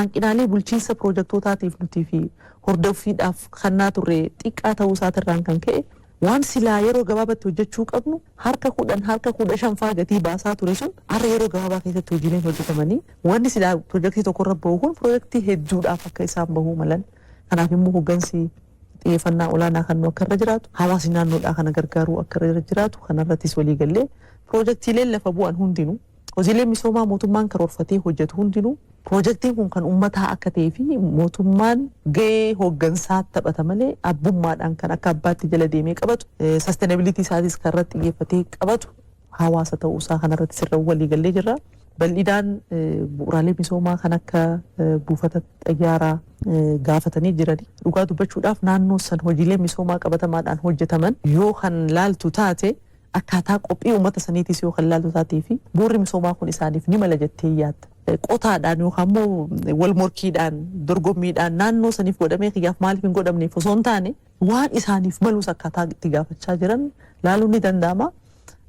Hanqinaalee bulchiinsa piroojektootaatiif nutii fi hordoffiidhaaf kannaa turre xiqqaa ta'uu isaatirraan kan ka'e, waan silaa yeroo gabaabatti hojjechuu qabnu harka 10, harka 15 faa gatii baasaa ture sun, har'a yeroo gabaabaa keessatti hojiileen hojjetamanii, wanni silaa piroojeektii tokkorra bahu kun piroojeektii hedduudhaaf akka isaan bahuu malan. Kanaaf immoo hoggansi xiyyeeffannaa olaanaa kan nu akka irra jiraatu, hawaasni naannoodhaa kana gargaaruu akka irra jiraatu kanarrattis walii gallee, piroojeektiileen lafa bu'an hundinuu, hojiileen misoomaa mootummaan karoorfatee hojjetu hundinuu, piroojeektiin kun kan uummataa akka ta'ee fi mootummaan gahee hooggansaa taphata malee abbummaadhaan kan akka abbaatti jala deemee qabatu, sustainability isaatis kan irratti xiyyeeffatee qabatu hawaasa ta'uusaa kanarratti sirra walii gallee jirra. Bal'inaan bu'uuraalee misoomaa kan akka buufata xayyaaraa gaafatanii jirani. Dhugaa dubbachuudhaaf, naannoo san hojiilee misoomaa qabatamaadhaan hojjetaman yoo kan laaltu taate, akkaataa qophii uummata saniitis yoo kan laaltu taatee fi bu'uurri misoomaa kun isaaniif ni mala jettee yaadda. Qotaadhaan yookaan immoo wal morkiidhaan, dorgommiidhaan naannoo saniif godhamee kiyyaaf maaliif hin godhamneef osoo hin taane, waan isaaniif malus akkaataa itti gaafachaa jiran laaluun ni danda'ama.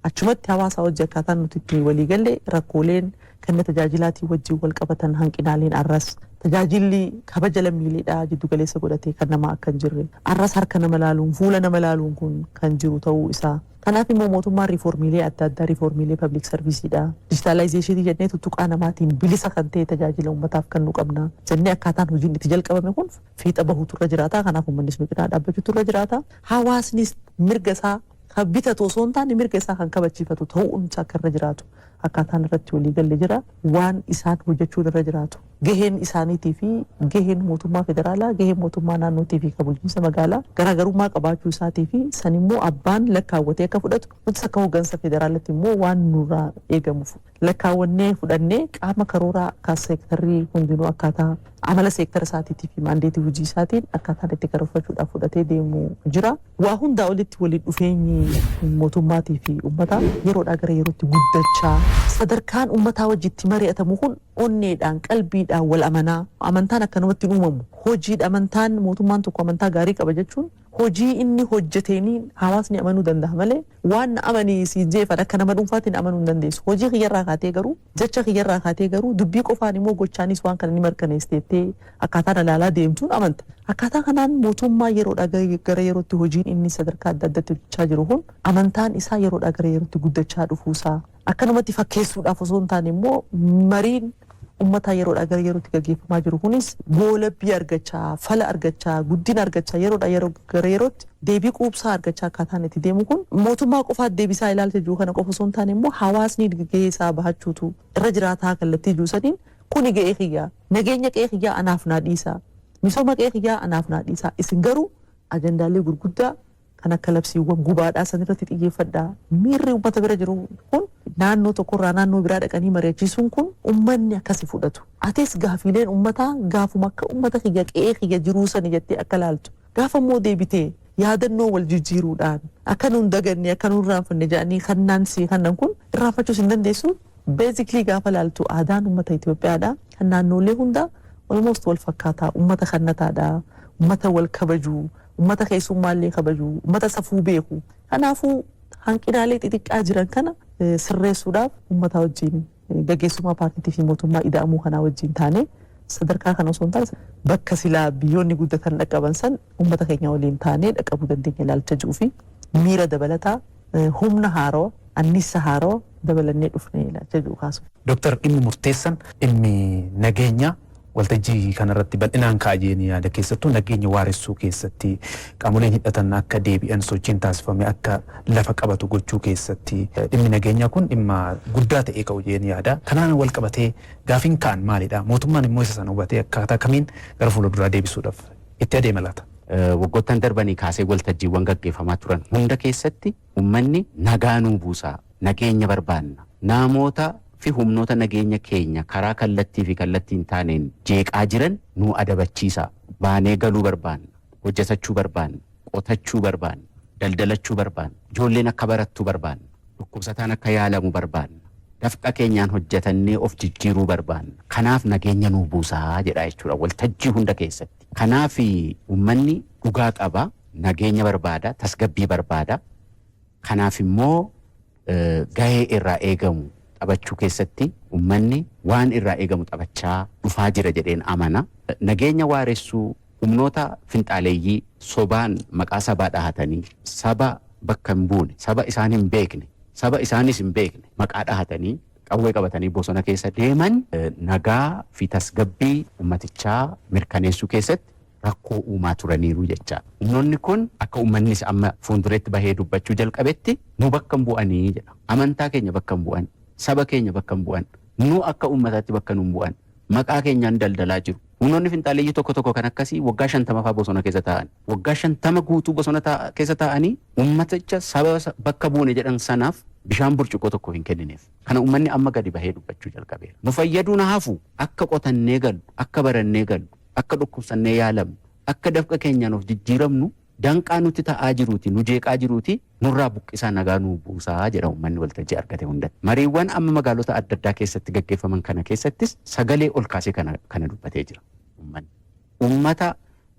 Achumatti hawaasa hojii akkaataan nuti itti walii galle, rakkooleen kenna tajaajilaatiin wajjin wal qabatan, hanqinaaleen arras tajaajilli kabaja lammiileedhaa jiddu galeessa godhatee kan nama akka hin jirre, arras harka nama laaluun, fuula nama laaluun kun kan jiru ta'uu isaa. Kanaaf immoo mootummaan riiformiilee adda addaa, riiformiilee public serviceiidha. Digitalizationii jennee tuttuqaa namaatiin bilisa kan ta'e tajaajila uummataaf kennuu qabna jennee akkaataan hojiin itti jalqabame kun fiixa bahuutu irra jiraata. Kanaaf uummannis nu cinaa dhaabbachuutu irra jiraata. Hawaasnis mirga isaa kan bitatu osoo hin taane mirga isaa kan kabachiifatu ta'uun akka irra jiraatu akkaataan irratti walii galle jira. Waan isaan hojjechuun irra jiraatu, gaheen isaaniitii fi gaheen mootummaa federaalaa, gaheen mootummaa naannootii fi kan bulchiinsa magaalaa garaagarummaa qabaachuu isaatii fi san immoo abbaan lakkaawwatee akka fudhatu, nutis akka hooggansa federaalatti immoo waan nurraa eegamuuf lakkaawwannee fudhannee, qaama karooraa akka seektarrii hundinuu akkaataa amala seektara isaatiitii fi maandeetii hojii isaatiin akkaataan itti karoorfachuudhaaf fudhatee deemu jira. Waa hundaa olitti waliin dhufeenyi mootummaatii fi uummataa yeroodhaa gara yerootti guddachaa, sadarkaan uummataa wajjitti mari'atamu kun onneedhaan, qalbiidhaan wal amanaa. Amantaan akkanumatti hin uumamu. Hojiidha amantaan. Mootummaan tokko amantaa gaarii qaba jechuun hojii inni hojjeteeniin hawaasni amanuu danda'a malee, waan na amanii siin jeefan akka nama dhuunfaatiin amanuu hin dandeessu. Hojii kiyyarraa kaatee garuu, jecha kiyyarraa kaatee garuu, dubbii qofaan immoo gochaanis waan kana ni mirkaneessiteettee akkaataan ilaalaa deemtuun amanta. Akkaataa kanaan mootummaa yeroodhaa gara yerootti hojiin inni sadarkaa adda addaatti hojjechaa jiru kun amantaan isaa yeroodhaa gara yerootti guddachaa dhufuusaa, akkanumatti fakkeessuudhaaf osoo hin taane immoo mariin uummataa yeroodhaa gara yerootti gaggeeffamaa jiru kunis goolabbii argachaa, fala argachaa, guddina argachaa, yeroodhaa yeroo gara yerootti deebii quubsaa argachaa akkaataan itti deemu kun, mootummaa qofaat deebisaa ilaalcha jiru kana qofa osoo hin taane immoo hawaasni gahee isaa bahachuutu irra jiraataa. Kallattii jiru saniin kuni ga'ee kiyyaa, nageenya qe'ee kiyyaa anaaf naa dhiisaa, misooma qe'ee kiyyaa anaaf naa dhiisaa, isin garuu ajandaalee gurguddaa kan akka labsiiwwan gubaadhaa san irratti xiyyeeffadhaa. Miirri uummata bira jiru kun, naannoo tokkorraa naannoo biraa dhaqanii mari'achiisuun kun uummanni akkasi fudhatu. Atis gaafiileen uummataa gaafuma akka uummata kiyya qe'ee kiyya jiruu sani jettee akka laaltu. Gaafa immoo deebitee yaadannoo wal jijjiiruudhaan akka nuun daganne, akka nuun irraanfanne jedhanii kannaan si kannan kun irraanfachuus hin dandeessu. Basically gaafa laaltu aadaan uummata Itoophiyaadha. Kan naannolee hundaa almost wal fakkaataa, uummata kannataadha. Uummata wal kabaju, uummata keessummaallee kabaju, uummata safuu beeku. Kanaafuu hanqinaalee xixiqqaa jiran kana sirreessuudhaaf uummata wajjin, gaggeessummaa paartiitii fi mootummaa ida'amuu kanaa wajjin taane, sadarkaa kana osoo hin taane bakka silaa biyyoonni guddatan dhaqqaban san uummata keenya waliin taanee dhaqqabuu dandeenya ilaalcha jiruu fi miira dabalataa, humna haarawaa, annisa haarawaa dabalannee dhufne ilaalcha jiru kaasu. Dooktar, dhimmi murteessan dhimmi nageenyaa waltajjii kanarratti bal'inaan ka'a jeenii yaada. Keessattuu nageenya waaressuu keessatti, qaamoleen hidhatan akka deebi'an sochiin taasifame akka lafa qabatu gochuu keessatti dhimmi nageenyaa kun dhimma guddaa ta'ee ka'u jeenii yaada. Kanaan wal qabatee gaafiin ka'an maalidha? Mootummaan immoo isa sana hubatee akkaataa kamiin gara fuulduraa deebisuudhaaf itti adeema laata? Waggoottan darbanii kaasee waltajjiiwwan gaggeeffamaa turan hunda keessatti uummanni nagaa nuu buusaa, nageenya barbaanna, namoota fi humnoota nageenya keenya karaa kallattii fi kallattii hin taaneen jeeqaa jiran nuu adabachiisa, baanee galuu barbaanna, hojjetachuu barbaanna, qotachuu barbaanna, daldalachuu barbaanna, ijoolleen akka barattu barbaanna, dhukkubsataan akka yaalamu barbaanna, dafqa keenyaan hojjetannee of jijjiiruu barbaanna, kanaaf nageenya nuu buusaa jedha jechuudha waltajjii hunda keessatti. Kanaaf uummanni dhugaa qaba, nageenya barbaada, tasgabbii barbaada. Kanaaf immoo gahee irraa eegamu taphachuu keessatti uummanni uummanni waan irraa eegamu taphachaa dhufaa jira jedheen amana. Nageenya waaressuu humnoota finxaaleeyyii sobaan maqaa sabaa dhahatanii saba bakka hin buune, saba isaan hin beekne, saba isaanis hin beekne maqaa dhahatanii qawwee qabatanii bosona keessa deeman nagaa fi tasgabbii uummatichaa mirkaneessuu keessatti rakkoo uumaa turaniiru jechaadha. Humnoonni kun akka uummannis amma fuuldureetti bahee dubbachuu jalqabetti nu bakka hin bu'anii jedha. Amantaa keenya bakka hin bu'an, saba keenya bakka hin bu'an, nu akka uummataatti bakka nu hin bu'an, maqaa keenyaan daldalaa jiru. Humnoonni finxaaleeyyii tokko tokko kan akkasii waggaa 50 fa'aa bosona keessa taa'an. Waggaa 50 guutuu bosona keessa taa'anii uummaticha saba bakka buune jedhan sanaaf bishaan burcuqqoo tokko hin kennineef. Kana uummanni amma gadi bahee dubbachuu jalqabeera. Nu fayyaduun hafu akka qotannee gallu, akka barannee gallu, akka dhukkubsannee yaalamnu, akka dafqa keenyaan of jijjiiramnu danqaa nutti ta'aa jiruuti, nu jeeqaa jiruuti, nurraa buqqisaa nagaa nu buusaa jedha uummanni waltajjii argate hundatti. Mariiwwan amma magaalota adda addaa keessatti gaggeeffaman kana keessattis sagalee ol kaasee kana dubbatee jira uummanni. Uummata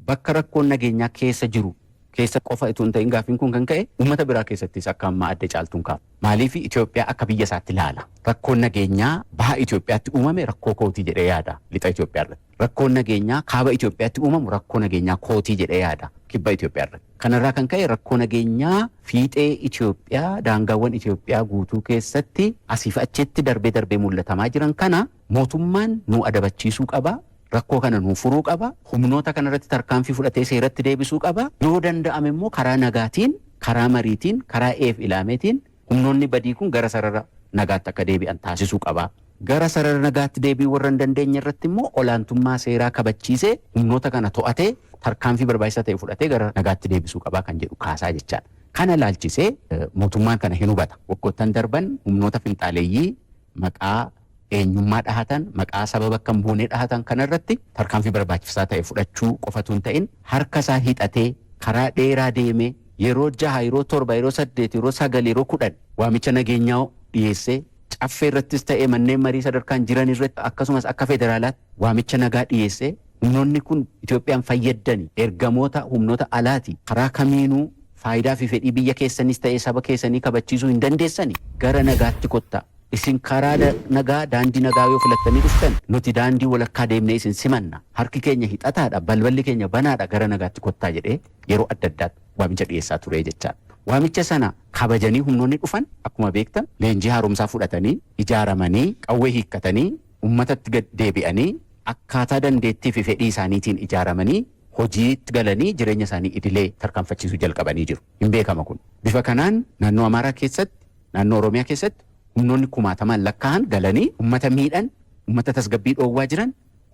bakka rakkoon nageenyaa keessa jiru keessa qofa itoo hin ta'in gaaffiin kun kan ka'e uummata biraa keessattis akka ammaa adde Caaltuun kaafu. Maaliif Itoophiyaa akka biyya isaatti ilaala? Rakkoon nageenyaa baha Itoophiyaatti uumame rakkoo kootii jedhee yaada lixa Itoophiyaa irratti. Rakkoon nageenyaa kaaba Itoophiyaatti uumamu rakkoo nageenyaa kootii jedhee yaada kibba Itoophiyaa irratti. Kanarraa kan ka'e rakkoo nageenyaa fiixee Itoophiyaa daangaawwan Itoophiyaa guutuu keessatti asiif achitti darbee darbee mul'atamaa jiran kana mootummaan nu adabachiisuu qaba. Rakkoo kana nu furuu qaba. Humnoota kanarratti tarkaanfii fudhatee seeratti deebisuu qaba. Yoo danda'ame immoo karaa nagaatiin, karaa mariitiin, karaa eef ilaameetiin humnoonni badii kun gara sarara nagaatti akka deebi'an taasisuu qaba. Gara sarara nagaatti deebi'uu warra hin dandeenye irratti immoo olaantummaa seeraa kabachiisee humnoota kana to'atee tarkaanfii barbaachisaa ta'e fudhatee gara nagaatti deebisuu qaba kan jedhu kaasaa jechaadha. Kana laalchisee mootummaan kana hin hubata. Waggoottan darban humnoota finxaaleeyyii maqaa eenyummaa dhahatan, maqaa saba bakka hin buune dhahatan kanarratti tarkaanfii barbaachisaa ta'e fudhachuu qofatu hin ta'in harka isaa hidhatee karaa dheeraa deemee yeroo 6, yeroo 7, yeroo 8, yeroo 9, yeroo 10 waamicha nageenyaa dhiyeessee caffee irrattis ta'ee manneen marii sadarkaan jiran irratti akkasumas akka federaalaatti waamicha nagaa dhiyeessee humnoonni kun Itoophiyaan fayyaddani ergamoota humnoota alaati karaa kamiinuu faayidaa fi fedhii biyya keessanis ta'ee saba keessanii kabachiisuu hin dandeessani gara nagaatti kottaa. Isin karaa nagaa daandii nagaa yoo filattanii dhuftan nuti daandii walakkaa deemnee isin simanna. Harki keenya hixataadha, balballi keenya banaadha gara nagaatti kottaa jedhee yeroo adda addaatti waamicha dhiyeessaa ture jechaadha. Waamicha sana kabajanii humnoonni dhufan akkuma beektan leenjii haaromsaa fudhatanii ijaaramanii qawwee hiikkatanii uummatatti gad deebi'anii akkaataa dandeettii fi fedhii isaaniitiin ijaaramanii hojiitti galanii jireenya isaanii idilee tarkaanfachiisuu jalqabanii jiru. Hin beekama kun. Bifa kanaan naannoo Amaaraa keessatti, naannoo Oromiyaa keessatti humnoonni kumaatamaan lakkaa'an galanii uummata miidhan, uummata tasgabbii dhoowwaa jiran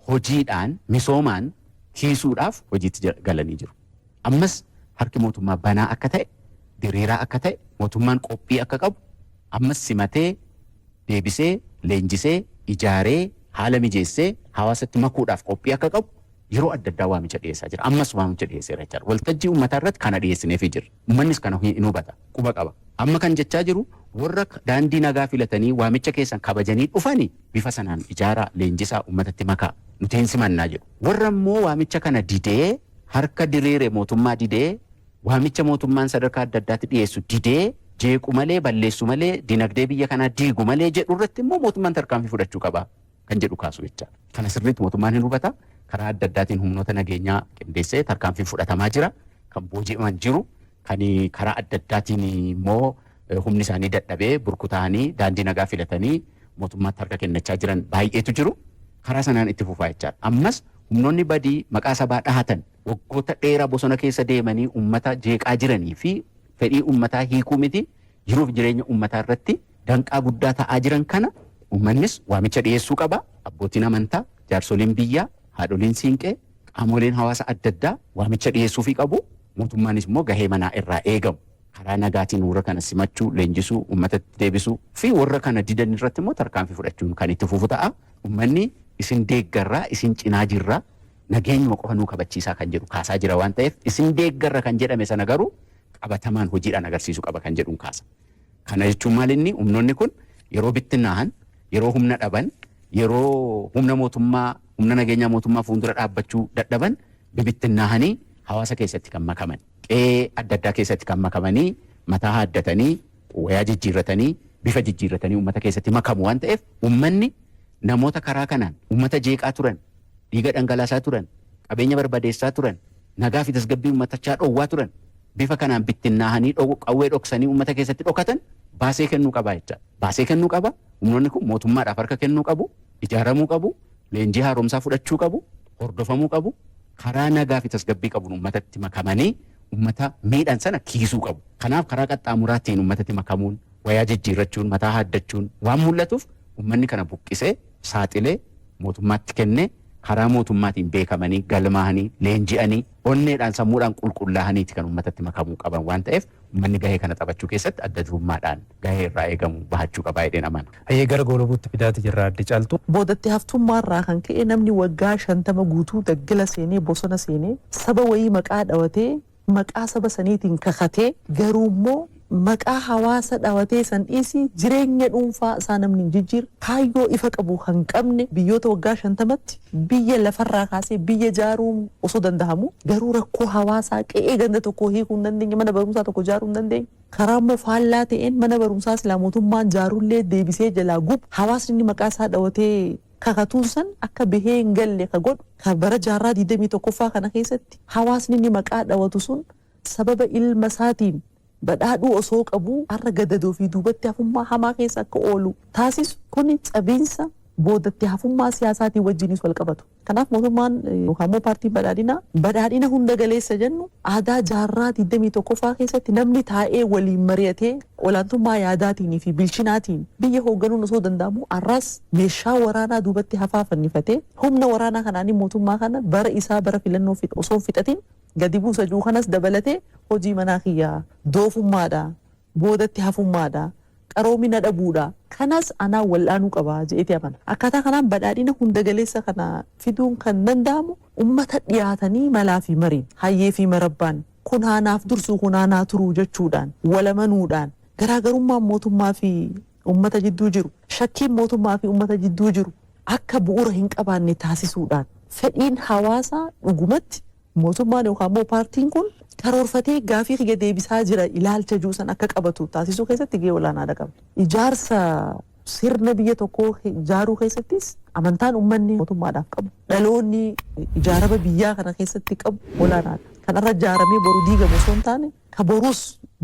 hojiidhaan, misoomaan kiisuudhaaf hojiitti galanii jiru. Ammas harki mootummaa banaa akka ta'e, diriiraa akka ta'e, mootummaan qophii akka qabu ammas simatee, deebisee, leenjisee, ijaaree, haala mijeessee hawaasatti makuudhaaf qophii akka qabu yeroo adda addaa waamicha dhiyeessaa jira. Ammas waamicha dhiyeesseera jechaadha. Waltajjii uummataa irratti kana dhiyeessineefii jirra. Uummannis kana hin hubata, quba qaba. Amma kan jechaa jiru warra daandii nagaa filatanii waamicha keessan kabajanii dhufanii bifa sanaan ijaaraa, leenjisaa, uummatatti makaa nuti hin simannaa jedhu. Warra immoo waamicha kana didee harka diriire mootummaa didee waamicha mootummaan sadarkaa adda addaatti dhiyeessu didee jeequ malee balleessu malee dinagdee biyya kanaa diigu malee jedhu irratti immoo mootummaan tarkaanfii fudhachuu qaba kan jedhu kaasu jechaadha. Kana sirriitti mootummaan hin hubata. Karaa adda addaatiin humnoota nageenyaa qindeessee tarkaanfiin fudhatamaa jira. Kan booji'aman jiru. Kan karaa adda addaatiin immoo humni isaanii dadhabee burkutaa'anii daandii nagaa filatanii mootummaatti harka kennachaa jiran baay'eetu jiru. Karaa sanaan itti fufaa jechaadha. Ammas humnoonni badii maqaa sabaa dhahatan waggoota dheeraa bosona keessa deemanii uummata jeeqaa jiranii fi fedhii uummataa hiikuu miti jiruuf jireenya uummataa irratti danqaa guddaa ta'aa jiran kana uummannis waamicha dhiyeessuu qaba. Abbootiin amantaa, jaarsoliin biyyaa, haadholiin siinqee, qaamoleen hawaasa adda addaa waamicha dhiyeessuufii qabu. Mootummaanis immoo gahee manaa irraa eegamu. Karaa nagaatiin warra kana simachuu, leenjisuu, uummatatti deebisuu fi warra kana didan irratti immoo tarkaanfii fudhachuun kan itti fufu ta'a. Uummanni isin deeggarraa, isin cinaa jirraa, nageenyuma qofa nuu kabachiisaa kan jedhu kaasaa jira waan ta'eef isin deeggarra kan jedhame sana garuu qabatamaan hojiidhaan agarsiisuu qaba kan jedhuun kaasa. Kana jechuun maal inni humnoonni kun yeroo bittinnaa'an, yeroo humna dhaban, yeroo humna mootummaa, humna nageenyaa mootummaa fuuldura dhaabbachuu dadhaban bibittinnaa'anii hawaasa keessatti kan makaman. Qe'ee adda addaa keessatti kan makamanii mataa haaddatanii, wayaa jijjiirratanii, bifa jijjiirratanii uummata keessatti makamu waan ta'eef uummanni Namoota karaa kanaan uummata jeeqaa turan, dhiiga dhangalaasaa turan, qabeenya barbadeessaa turan, nagaa fi tasgabbii uummatachaa dhoowwaa turan, bifa kanaan bittinnaahanii qawwee dhoksanii uummata keessatti dhokatan baasee kennuu qaba jecha. Baasee kennuu qaba. Humnoonni kun mootummaadhaaf harka kennuu qabu, ijaaramuu qabu, leenjii haaromsaa fudhachuu qabu, hordofamuu qabu, karaa nagaa fi tasgabbii qabuun uummatatti makamanii uummata miidhan sana kiisuu qabu. Kanaaf karaa qaxxaamuraatiin uummatatti makamuun, wayaa jijjiirrachuun, mataa haaddachuun waan mul'atuuf uummanni kana buqqisee saaxilee mootummaatti kennee karaa mootummaatiin beekamanii, galmaahanii, leenji'anii, onneedhaan sammuudhaan qulqullaa'aniiti kan uummatatti makamuu qaban waan ta'eef uummanni gahee kana taphachuu keessatti adda durummaadhaan gahee irraa eegamu bahachuu qabaa jedheen amana. Hayyee, gara goolabuutti fidaati jirra, adde Caaltu. Boodatti haftummaarraa kan ka'e namni waggaa 50 guutuu daggala seenee, bosona seenee, saba wayii maqaa dhawatee, maqaa saba saniitiin kakatee, garuu immoo maqaa hawaasa dhawatee san dhiisii jireenya dhuunfaa isaa namni hin jijjiirre, kaayyoo ifa qabu kan qabne, biyyoota waggaa 50tti biyya lafarraa kaasee biyya ijaaruun osoo danda'amu garuu rakkoo hawaasaa qe'ee ganda tokkoo hiikuu hin dandeenye, mana barumsaa tokko ijaaruu hin dandeenye, karaa immoo faallaa ta'een mana barumsaa silaa mootummaan jaarullee deebisee jalaa gubu, hawaasni inni maqaa isaa dhawatee kakatuun san akka bahee hin galle ka godhu, ka bara jaarraa 21ffaa kana keessatti hawaasni inni maqaa dhawatu sun sababa ilma isaatiin badhaadhuu osoo qabu har'a gadadoo fi duubatti hafummaa hamaa keessa akka oolu taasisu kuni cabiinsa boodatti hafummaa siyaasaatiin wajjinis wal qabatu. Kanaaf mootummaan yookaan immoo paartiin badhaadhinaa badhaadhina hunda galeessa jennu aadaa jaarraa 21ffaa keessatti namni taa'ee waliin mari'atee olaantummaa yaadaatiin fi bilchinaatiin biyya hoogganuun osoo danda'amu har'as meeshaa waraanaa duubatti hafaa fannifatee humna waraanaa kanaanii mootummaa kana bara isaa bara filannoo osoo hin fixatin gadi buusa jiru kanas dabalatee hojii manaa kiyyaa doofummaadha, boodatti hafummaadha, qaroomina dhabuudha, kanas anaa wal'aanuu qaba jedheeti amana. Akkaataa kanaan badhaadhina hunda galeessa kana fiduun kan danda'amu ummata dhiyaatanii malaa fi mariin, hayyee fi marabbaan, kun haanaaf dursuu, kun haanaa turuu jechuudhaan, walamanuudhaan, garaagarummaan mootummaa fi ummata jidduu jiru, shakkiin mootummaa fi ummata jidduu jiru akka bu'uura hin qabaanne taasisuudhaan, fedhiin hawaasaa dhugumatti mootummaan yookaan immoo paartiin kun karoorfatee gaafii kiyya deebisaa jira ilaalcha juusan akka qabatu taasisuu keessatti gahee olaanaadha qaba. Ijaarsa sirna biyya tokkoo ijaaruu keessattis amantaan uummanni mootummaadhaaf qabu, dhaloonni ijaarama biyyaa kana keessatti qabu olaanaadha. Kanarra ijaaramee boru diigamu osoo hin taane ka borus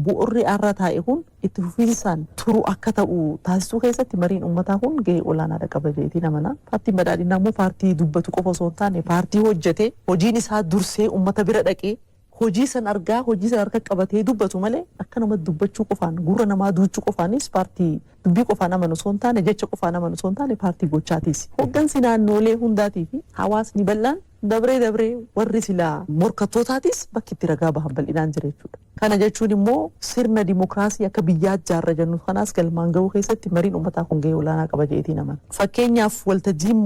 bu'urri har'a taa'e kun itti fufiinsaan turu akka ta'u taasisuu keessatti mariin uummataa kun gahee olaanaadha qaba jedheetiin amana. Paartiin badhaadhinaa immoo paartii dubbatu qofa osoo hin taane paartii hojjetee hojiin isaa dursee uummata bira dhaqee hojii san argaa, hojii san harka qabatee dubbatu malee akkanuma dubbachuu qofaan, gurra namaa duuchuu qofaanis, paartii dubbii qofaan amanu osoo hin taane, jecha qofaan amanu osoo hin taane paartii gochaatiis. Hoggansi naannoolee hundaatii fi hawaasni bal'aan dabree dabree warri silaa morkattootaatis bakki itti ragaa bahan bal'inaan jira jechuudha. Kana jechuun immoo sirna dimookiraasii akka biyyaa ijaarra jennu kanaas galmaan gahuu keessatti mariin uummataa kun gahee olaanaa qaba jedheetiin amana. Fakkeenyaaf waltajjiin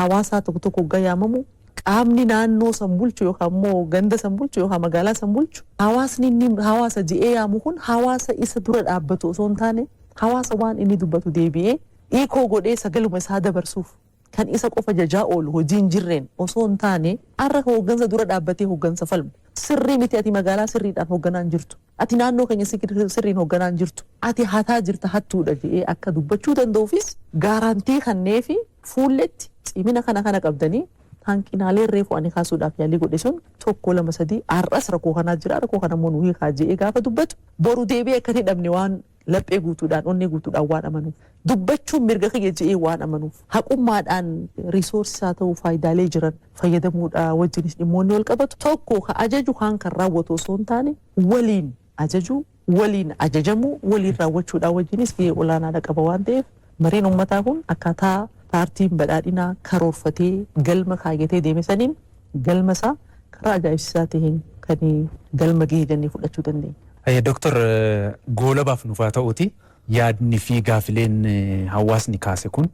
hawaasaa tokko tokko hoggaa yaamamu qaamni naannoo san bulchu yookaan immoo ganda san bulchu yookaan magaalaa san bulchu hawaasni inni hawaasa je'ee yaamu kun hawaasa isa dura dhaabbatu osoo hin taane hawaasa waan inni dubbatu deebi'ee hiikoo godhee sagaluma isaa dabarsuuf kan isa qofa jajaa oolu hojii hin jirreen osoo hin taane har'a hooggansa dura dhaabbatee hooggansa falmu. Sirrii miti, ati magaalaa sirriidhaan hoogganaa hin jirtu. Ati naannoo keenya sirriin hoogganaa hin jirtu. Ati hataa jirta, hattuudha jedhee akka dubbachuu danda'uufis guarantee kanneefi fuulletti cimina kana kana qabdanii hanqinaalee reefu ani kaasuudhaaf yaalii godhe sun tokko, lama, sadii, har'as rakkoo kanaa jira, rakkoo kana immoo nu hiikaa jedhee gaafa dubbatu boru deebi'ee akka hin hidhamne waan laphee guutuudhaan, onnee guutuudhaan waan amanuuf, dubbachuun mirga kiyya jedhee waan amanuuf, haqummaadhaan resource haa ta'u faayidaalee jiran fayyadamuudha wajjinis dhimmoonni wal qabatu tokko ka ajaju kaan kan raawwatu osoo hin taane waliin ajajuu, waliin ajajamuu, waliin raawwachuudhaan wajjinis gahee olaanaadha qaba waan ta'eef mariin uummataa kun akkaataa paartiin badhaadhinaa karoorfatee galma kaayyatee deeme saniin galma isaa karaa ajaa'ibsiisaa ta'een kan galma gahee jennee fudhachuu dandeenya. Dooktar, goolabaaf nufaa ta'uuti yaadni fi gaafileen hawaasni kaase kun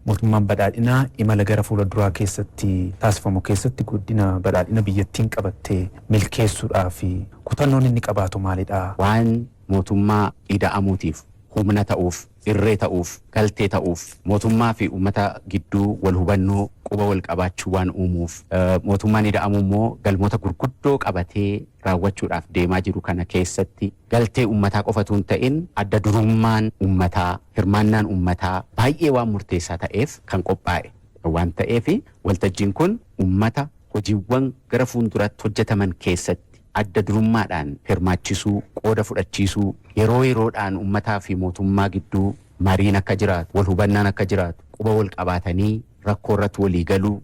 mootummaan badhaadhinaa imala gara fuula duraa keessatti taasifamu keessatti guddina badhaadhina biyyattiin qabattee milkeessuudhaaf kutannoon inni qabaatu maalidha? Waan mootummaa ida'amuutiif humna ta'uuf Irree ta'uuf, galtee ta'uuf, mootummaa fi uummata gidduu wal hubannoo quba wal qabaachuu waan uumuuf, mootummaan ida'amu immoo galmoota gurguddoo qabatee raawwachuudhaaf deemaa jiru kana keessatti galtee uummataa qofatu hin ta'in adda durummaan uummataa, hirmaannaan uummataa baay'ee waan murteessaa ta'eef kan qophaa'e waan ta'eef waltajjiin kun uummata hojiiwwan gara fuulduraatti hojjetaman keessatti adda durummaadhaan hirmaachisuu, qooda fudhachiisuu, yeroo yeroodhaan uummataa fi mootummaa gidduu mariin akka jiraatu, wal hubannaan akka jiraatu, quba wal qabaatanii rakkoo irratti walii galuu,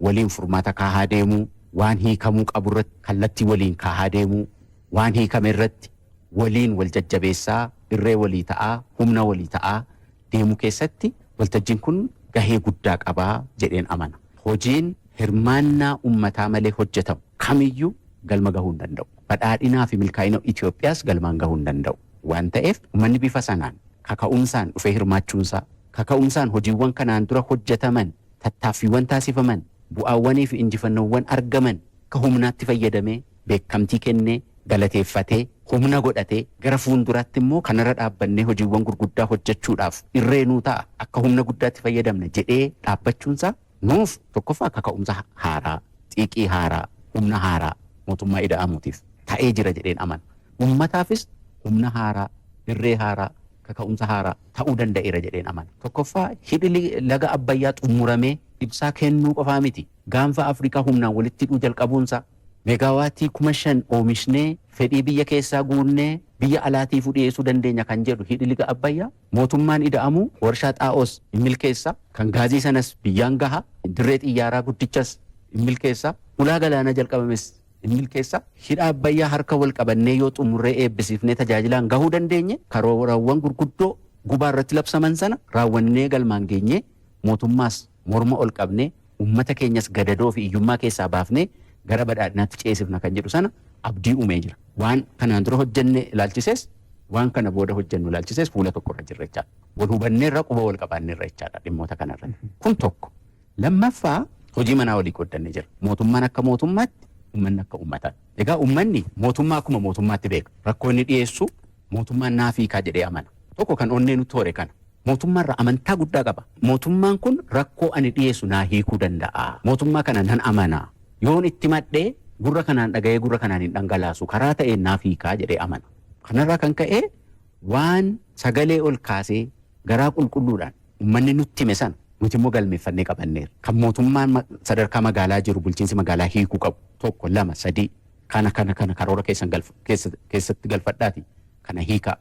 waliin furmaata kaahaa deemuu, waan hiikamuu qabu irratti kallattii waliin kaahaa deemuu, waan hiikame irratti waliin wal jajjabeessaa, irree walii ta'aa, humna walii ta'aa deemuu keessatti waltajjiin kun gahee guddaa qabaa jedheen amana. Hojiin hirmaannaa uummataa malee hojjetamu kamiyyuu galma gahuu hin danda'u. Badhaadhinaa fi milkaa'ina Itoophiyaas galmaan gahuu hin danda'u. Waan ta'eef uummanni bifa sanaan kaka'umsaan dhufee hirmaachuunsaa, kaka'umsaan hojiiwwan kanaan dura hojjetaman, tattaaffiiwwan taasifaman, bu'aawwanii fi injifannoowwan argaman akka humnaatti fayyadamee beekamtii kennee galateeffatee humna godhatee gara fuulduraatti immoo kanarra dhaabbannee hojiiwwan gurguddaa hojjechuudhaaf irree nuu ta'a akka humna guddaatti fayyadamna jedhee dhaabbachuunsaa nuuf tokkoffaa kaka'umsa haaraa, xiiqii haaraa, humna haaraa mootummaa ida'amuutiif ta'ee jira jedheen amana. Uummataafis humna haaraa, irree haaraa, kaka'umsa haaraa ta'uu danda'eera jedheen amana. Tokkoffaa hidhi laga Abbayyaa xumuramee ibsaa kennuu qofaa miti. Gaanfa Afrikaa humnaan walitti hidhuu jalqabuunsaa meegaawaatii 5,000 oomishnee fedhii biyya keessaa guunnee biyya alaatiifuu dhiyeessuu dandeenya kan jedhu hidhi laga Abbayyaa mootummaan ida'amuu warshaa xaa'oos hin milkeessa, kan gaazii sanas biyyaan gaha, dirree xiyyaaraa guddichas hin milkeessa, ulaa galaanaa jalqabames hin milkeessa. Hidha Abbayyaa harka wal qabannee yoo xumurree eebbisiifnee tajaajilaan gahuu dandeenye karoorawwan gurguddoo gubaa irratti labsaman sana raawwannee galmaan geenyee mootummaas morma ol qabnee uummata keenyas gadadoo fi hiyyummaa keessaa baafnee gara badhaadhinaatti ceesifna kan jedhu sana abdii uumee jira. Waan kanaan dura hojjenne ilaalchisees waan kana booda hojjennu ilaalchisees fuula tokkorra jirra jechaadha. Wal hubanneerra quba wal qabaanneerra jechaadha dhimmoota kanarratti. Kun tokko. Lammaffaa hojii manaa walii qooddannee jira. Mootummaan akka mootummaatti, uummanni akka uummataatti. Egaa uummanni mootummaa akkuma mootummaatti beeka. Rakkoo inni dhiyeessu mootummaan naaf hiikaa jedhee amana. Tokko kan onnee nutti hore kana. Mootummaarraa amantaa guddaa qaba. Mootummaan kun rakkoo ani dhiyeessu naa hiikuu danda'a. Mootummaa kana nan amana. Yoon itti madhee gurra kanaan dhaga'ee gurra kanaan hin dhangalaasu karaa ta'een naaf hiikaa jedhee amana. Kanarraa kan ka'e waan sagalee ol kaasee garaa qulqulluudhaan uummanni nutti hime sana nuti immoo galmeeffannee qabanneerra. Kan mootummaan sadarkaa magaalaa jiru bulchiinsi magaalaa hiikuu qabu 1, 2, 3 kana kana kana karoora keessan keessatti galfadhaati kana hiikaa.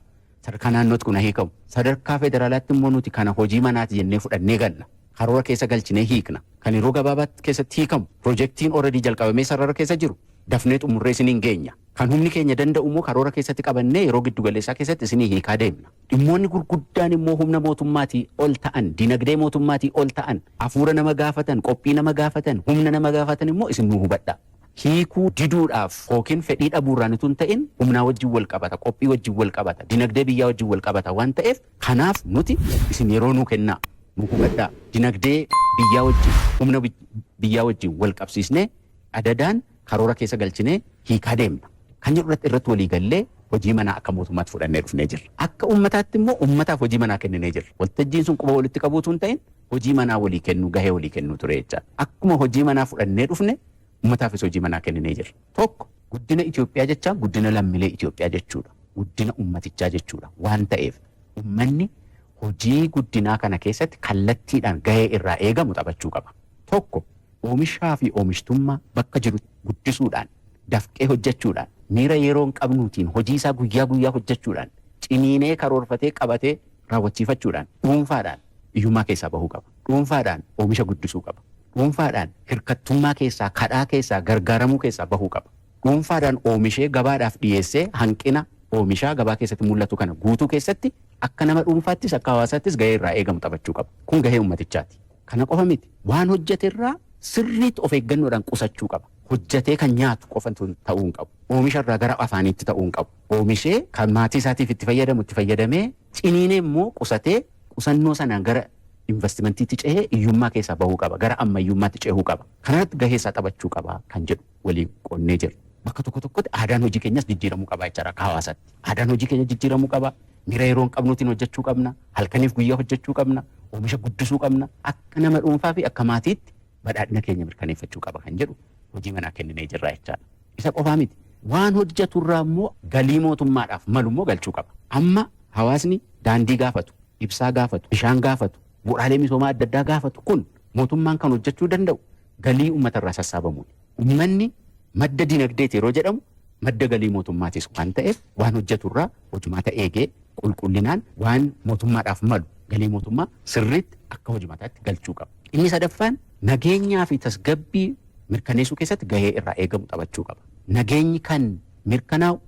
Sadarkaa naannootti kun hiikamu. Sadarkaa federaalaatti immoo nuti kana hojii manaati jennee fudhannee galla. Karoora keessa galchinee hiikna. Kan yeroo gabaabaatti keessatti hiikamu piroojeektiin already jalqabamee sarara keessa jiru dafnee xumurree isiniin geenya. Kan humni keenya danda'u immoo karoora keessatti qabannee yeroo giddugaleessaa keessatti isinii hiikaa deemna. Dhimmoonni gurguddaan immoo humna mootummaatii ol ta'an, dinagdee mootummaatii ol ta'an, hafuura nama gaafatan, qophii nama gaafatan, humna nama gaafatan immoo isin nu hubadha. Hiikuu diduudhaaf yookiin fedhii dhabuurraan utuu hin ta'in humnaa wajjin wal qabata, qophii wajjin wal qabata, dinagdee biyyaa wajjin wal qabata waan ta'eef kanaaf nuti isin yeroo nuu kennaa, nu hubadhaa, dinagdee biyyaa wajjin, humna biyyaa wajjin wal qabsiisnee adadaan karoora keessa galchinee hiikaa deemna. Kan jedhu irratti walii gallee hojii manaa akka mootummaatti fudhannee dhufnee jirra. Akka uummataatti immoo uummataaf hojii manaa kenninee jirra. Waltajjiin sun quba walitti qabuutu hin ta'in hojii manaa walii kennuu, gahee walii kennuu ture jechaadha. Akkuma hojii manaa fudhannee dhufne uummataafis hojii manaa kenninee jirra. Tokko guddina Itoophiyaa jechaan guddina lammiilee Itoophiyaa jechuudha. Guddina uummatichaa jechuudha. Waan ta'eef uummanni hojii guddinaa kana keessatti kallattiidhaan gahee irraa eegamu taphachuu qaba. Tokko oomishaa fi oomishtummaa bakka jiru guddisuudhaan, dafqee hojjechuudhaan, miira yeroo hin qabnuutiin hojii isaa guyyaa guyyaa hojjechuudhaan, ciniinee karoorfatee qabatee raawwachiifachuudhaan dhuunfaadhaan hiyyummaa keessaa bahuu qaba. Dhuunfaadhaan oomisha guddisuu qaba. Dhuunfaadhaan hirkattummaa keessaa, kadhaa keessaa, gargaaramuu keessaa bahuu qaba. Dhuunfaadhaan oomishee gabaadhaaf dhiyeessee hanqina oomishaa gabaa keessatti mul'atu kana guutuu keessatti akka nama dhuunfaattis akka hawaasaattis gahee irraa eegamu taphachuu qaba. Kun gahee uummatichaati. Kana qofa miti. Waan hojjeterraa sirriitti of eeggannoodhaan qusachuu qaba. Hojjetee kan nyaatu qofa ta'uu hin qabu. Oomisha irraa gara afaaniitti ta'uu hin qabu. Oomishee kan maatii isaatiif itti fayyadamu itti fayyadamee ciniinee immoo qusatee qusannoo sanaan gara investimentiitti cehee hiyyummaa keessaa bahuu qaba. Gara ammayyummaatti cehuu qaba. Kanarratti gahee isaa taphachuu qaba kan jedhu waliin qonnee jirra. Bakka tokko tokkotti aadaan hojii keenyas jijjiiramuu qaba jechaadha akka hawaasaatti. Aadaan hojii keenya jijjiiramuu qaba. Miira yeroo hin qabnuutiin hojjechuu qabna. Halkaniif guyyaa hojjechuu qabna. Oomisha guddisuu qabna. Akka nama dhuunfaa fi akka maatiitti badhaadhina keenya mirkaneeffachuu qaba kan jedhu hojii manaa kenninee jirra jechaadha. Isa qofaa miti. Waan hojjeturraa immoo galii mootummaadhaaf malu immoo galchuu qaba. Amma hawaasni daandii gaafatu, ibsaa gaafatu, bishaan gaafatu, bu'uuraalee misoomaa adda addaa gaafatu kun mootummaan kan hojjechuu danda'u galii uummatarraa sassaabamuuni. Uummanni madda dinagdeeti yeroo jedhamu madda galii mootummaatis waan ta'eef waan hojjeturraa hojumaata eegee qulqullinaan waan mootummaadhaaf malu galii mootummaa sirriitti akka hojumaataatti galchuu qaba. Inni sadaffaan nageenyaa fi tasgabbii mirkaneessuu keessatti gahee irraa eegamu taphachuu qaba. Nageenyi kan mirkanaa'u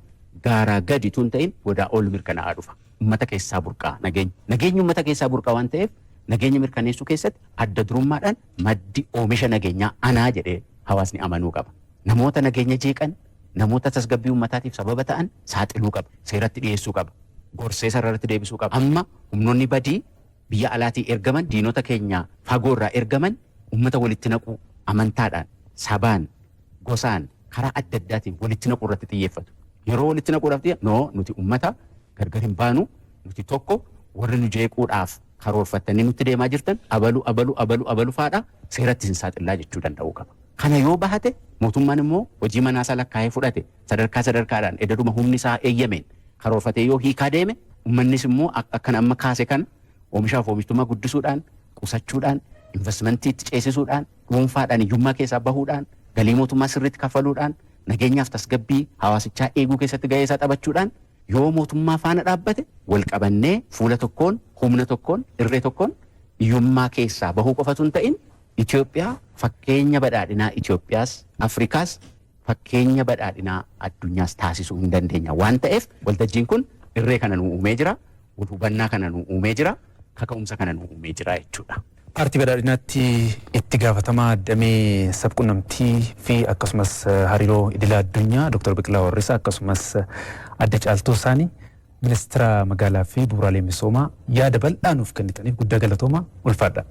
gaaraa gadi tun ta'in godaa ol mirkanaa'aa dhufa. Uummata keessaa burqaa nageenyi. Nageenyi uummata keessaa burqaa waan ta'eef nageenya mirkaneessuu keessatti adda durummaadhaan maddi oomisha nageenyaa anaa jedhee hawaasni amanuu qaba. Namoota nageenya jeeqan, namoota tasgabbii uummataatiif sababa ta'an saaxiluu qaba. Seeratti dhiyeessuu qaba. Gorsee sararratti deebisuu qaba. Amma humnoonni badii biyya alaatii ergaman, diinota keenya fagoo irraa ergaman uummata walitti naquu amantaadhaan, sabaan, gosaan karaa adda addaatiin walitti naquu irratti xiyyeeffatu. Yeroo walitti naquudhaaf noo nuti uummata gargar hin baanu, nuti tokko warri nu jeequudhaaf karoorfattanii nutti deemaa jirtan abalu abalu abalu abalu faadha seeratti hin saaxillaa jechuu danda'uu qaba. Kana yoo bahate mootummaan immoo hojii manaa isaa lakkaa'ee fudhate sadarkaa sadarkaadhaan edaduma humni isaa eeyyameen karoorfatee yoo hiikaa deeme uummannis immoo akkan amma kaase kana oomishaaf oomishtummaa guddisuudhaan qusachuudhaan investmentiitti ceesisuudhaan dhuunfaadhaan hiyyummaa keessaa bahuudhaan galii mootummaa sirriitti kaffaluudhaan nageenyaaf tasgabbii hawaasichaa eeguu keessatti gahee isaa taphachuudhaan yoo mootummaa faana dhaabbate wal qabannee fuula tokkoon humna tokkoon irree tokkoon hiyyummaa keessaa bahuu qofatu hin ta'in Itoophiyaa fakkeenya badhaadhinaa Itoophiyaas Afrikaas fakkeenya badhaadhinaa addunyaas taasisuu hin dandeenya waan ta'eef waltajjiin kun irree kana nu uumee jira, wal hubannaa kana nu uumee jira, kaka'umsa kana nu uumee jira jechuudha. Paartii badhaadhinaatti itti gaafatamaa damee sabquunnamtii fi akkasumas hariiroo idila addunyaa Dr. Biqilaa Warrisaa akkasumas adde Caaltuu Saanii ministeera magaalaa fi bu'uuraalee misoomaa yaada bal'aa nuuf kennitaniif guddaa galatoomaa ulfaadha.